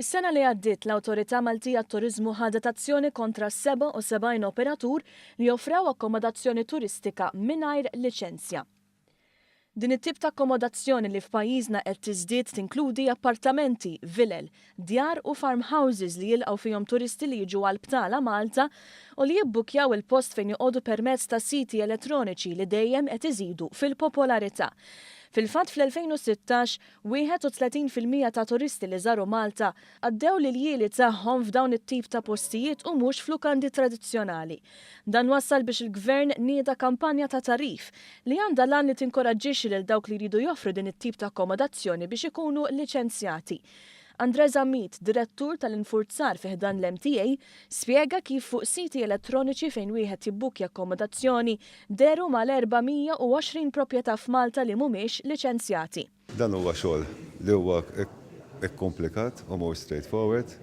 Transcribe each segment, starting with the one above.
Is-sena li għaddiet l-Awtorità Maltija għat-Turiżmu ħadet azzjoni kontra 77 operatur li offrew akkomodazzjoni turistika mingħajr liċenzja. Din it-tip ta' akkomodazzjoni li f'pajjiżna qed tiżdied tinkludi appartamenti, vilel, djar u farmhouses li jilqgħu fihom turisti li jiġu għal btala Malta u li jibbukkjaw il-post fejn joqogħdu permezz ta' siti elettroniċi li dejjem qed iżidu fil-popolarità. Fil-fatt fl-2016, 31% ta' turisti li żaru Malta għaddew l-iljieli tagħhom f'dawn it-tip ta' postijiet u mhux f'lukandi tradizzjonali. Dan wassal biex il-Gvern nieda kampanja ta' tagħrif li għandha l-għan li tinkoraġġixxi lil dawk li jridu joffru din it-tip ta' akkomodazzjoni biex ikunu liċenzjati. André Zammit, Direttur tal-Infurzar fi ħdan l-MTA, spjega kif fuq siti elettroniċi fejn wieħed jibbukkja akkomodazzjoni dehru mal-420 proprjetà f'Malta li mhumiex liċenzjati. Dan huwa xogħol li huwa kkumplikat u mhux straightforward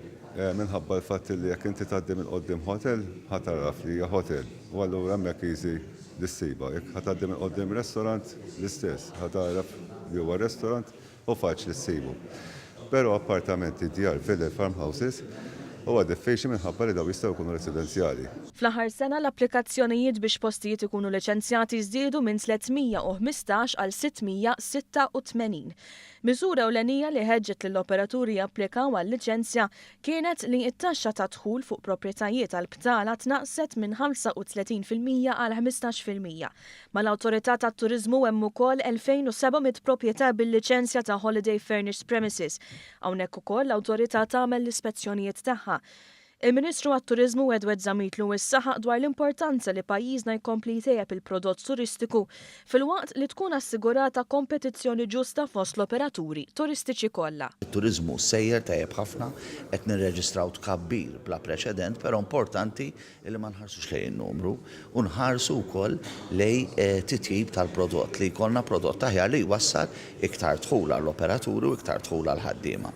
minħabba l-fatt li jekk inti tgħaddi minn quddiem hotel ħa tagħraf li hija hotel u allura hemmhekk easy li ssibha. Jekk ħa tgħaddi minn quddiem restaurant l-istess, ħa tagħraf li huwa restaurant u faċli ssibu. Però appartamenti, djar, vilel, farmhouses, huwa diffiċli minħabba li dawn jistgħu jkunu residenzjali. Fl-aħħar sena l-applikazzjonijiet biex postijiet ikunu liċenzjati żdiedu minn 315 għal 686. Miżura ewlenija li ħeġġet lill-operaturi japplikaw għal liċenzja kienet li t-taxxa tad-dħul fuq proprjetajiet għal btala tnaqqset minn 35% għal 15%. Mal-Awtorità tat-Turiżmu hemm ukoll 2,700 proprjetà bil-liċenzja ta' Holiday Furnished Premises. Hawnhekk ukoll l-Awtorità tagħmel l-ispezzjonijiet tagħha. Il-Ministru għat-Turiżmu Edward Zammit Lewis saħaq dwar l-importanza li pajjiżna jkompli jtejjeb il-prodott turistiku filwaqt li tkun assigurata kompetizzjoni ġusta fost l-operaturi turistiċi kollha. It-turiżmu sejjer tajjeb ħafna, qed nirreġistraw tkabbir bla preċedent, però importanti Illi ma nħarsux lejn in-numru u nħarsu wkoll lejn titjib tal-prodott, li jkollna prodott aħjar li jwassal iktar dħul għall-operaturi u iktar dħul għall-ħaddiema.